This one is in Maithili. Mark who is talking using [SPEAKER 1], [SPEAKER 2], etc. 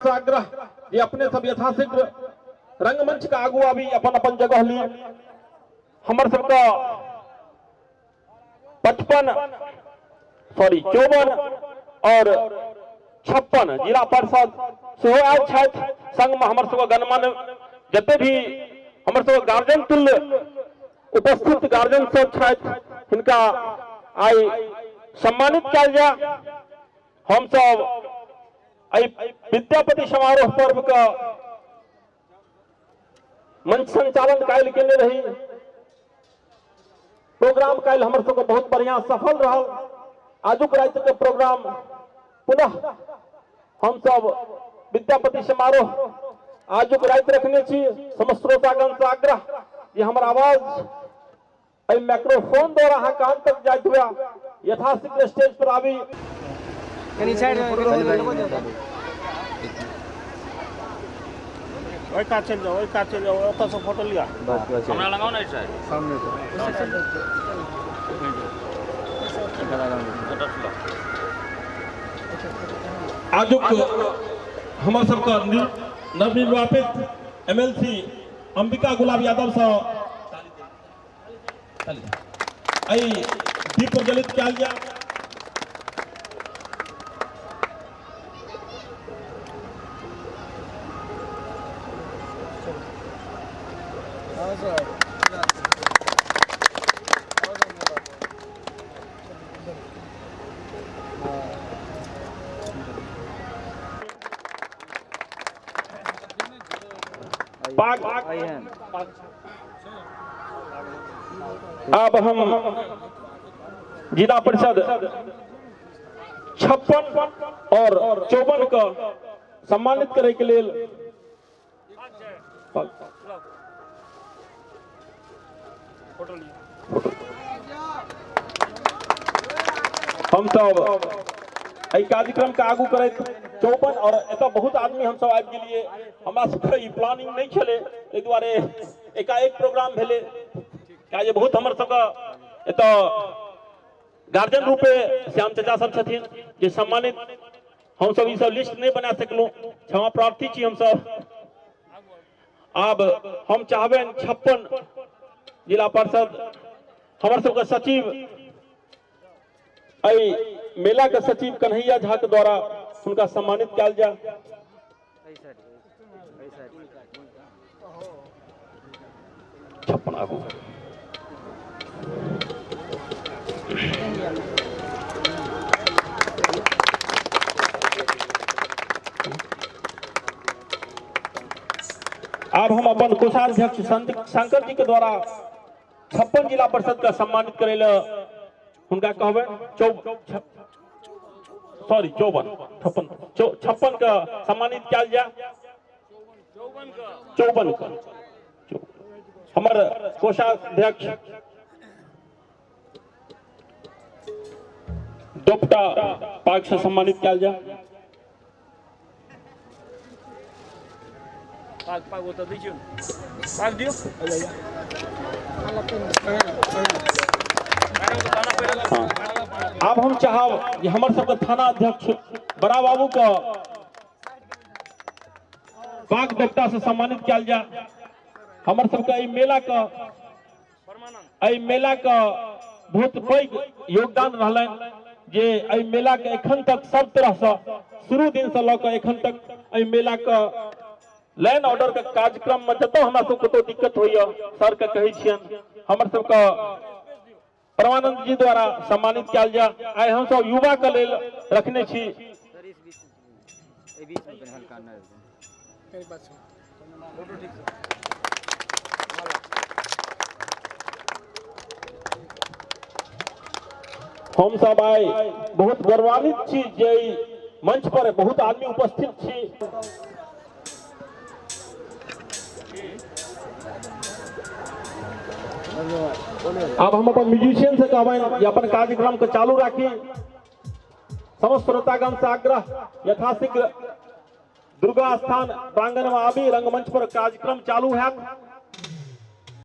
[SPEAKER 1] आग्रह जे अपने सब यथाशीघ्र रंगमंच के आगू आबी, अपन अपन जगह ली। हमर सबके 55 सॉरी 54 और 56 जिला परिषद सेहो आयल छथि। संग में हमर सबके गणमान्य जते भी हमर सबके गार्जियन तुल्य उपस्थित गार्जियन सब छथि, हिनका आइ सम्मानित कयल जाय। हम सब एहि विद्यापति समारोह पर्व के मंच संचालन काल्हि केने रही। प्रोग्राम काल्हि हमर सबके बहुत बढ़िया सफल रहल। आजुक राति के प्रोग्राम पुनः हम सब विद्यापति समारोह आजुक राति रखने छी। समस्त श्रोतागण से आग्रह जे हमर आवाज एहि माइक्रोफोन द्वारा अहाँ कान तक जाइत हुए यथाशीघ्र स्टेज पर आबी।
[SPEAKER 2] कनी साइड में
[SPEAKER 3] ओहि कात चलि जाओ, ओहि कात चलि जाओ, ओतऽसँ फोटो लिअ।
[SPEAKER 4] हमरा लगाओ ना इस साइड।
[SPEAKER 2] सामने से
[SPEAKER 1] आजुक हमर सबके नवनिर्वाचित एमएलसी अंबिका गुलाब यादव सँ एहि दीप प्रज्वलित कयल जाय। पाग अब हम जिला परिषद 56 और 54 के सम्मानित करे के लेल हम सब एहि कार्यक्रम के आगू करैत 54 और एतऽ बहुत आदमी हम सब आबि गेलियै। हमरा सबके ई प्लानिंग नहि छलै, ताहि दुआरे एकाएक प्रोग्राम भेलै। किया जे बहुत हमर सबके एतऽ गार्जियन रूपे श्याम चाचा सब छथिन जे सम्मानित। हम सब ई सब लिस्ट नहि बना सकलहुँ, क्षमा प्रार्थी छी हम सब। आब हम चाहबनि 56 जिला परिषद हमर सबके सचिव एहि मेला के सचिव कन्हैया झा के द्वारा हुनका सम्मानित कयल जाय। 56 आगू। आब हम अपन कोषाध्यक्ष शंकर जी के द्वारा 56 जिला परिषद के सम्मानित करे ले हुनका कहबनि। सॉरी 54, 56, 56 के सम्मानित कयल जाय। 54 के हमर कोषाध्यक्ष दोपटा पाग से सम्मानित कयल जाय।
[SPEAKER 3] पाग पाग ओतऽ दै छियौ, पाग दियौ।
[SPEAKER 1] आब हम चाहब जे हमर सबके थाना अध्यक्ष बड़ा बाबू के पाग दोपटा से सम्मानित कयल जाय। हमर सबके एहि मेला के बहुत पैघ योगदान रहलनि जे एहि मेला के एखन तक सब तरह से शुरू दिन से लऽ कऽ एखन तक एहि मेला के लैंड ऑर्डर के कार्यक्रम में जतऽ हमरा सब कतौ दिक्कत होइए सर के कहै छियनि। हमर सबके परमानंद जी द्वारा सम्मानित कयल जाय। आइ हम सब युवा के लेल रखने छी। हम सब आइ बहुत गौरवान्वित छी जे एहि मंच पर बहुत आदमी उपस्थित छी। आब हम अपन म्यूजिशियन से कहबनि जे अपन कार्यक्रम के चालू राखी। समस्त श्रोतागण से आग्रह यथाशीघ्र दुर्गा स्थान प्रांगण में आबी, रंगमंच पर कार्यक्रम चालू है।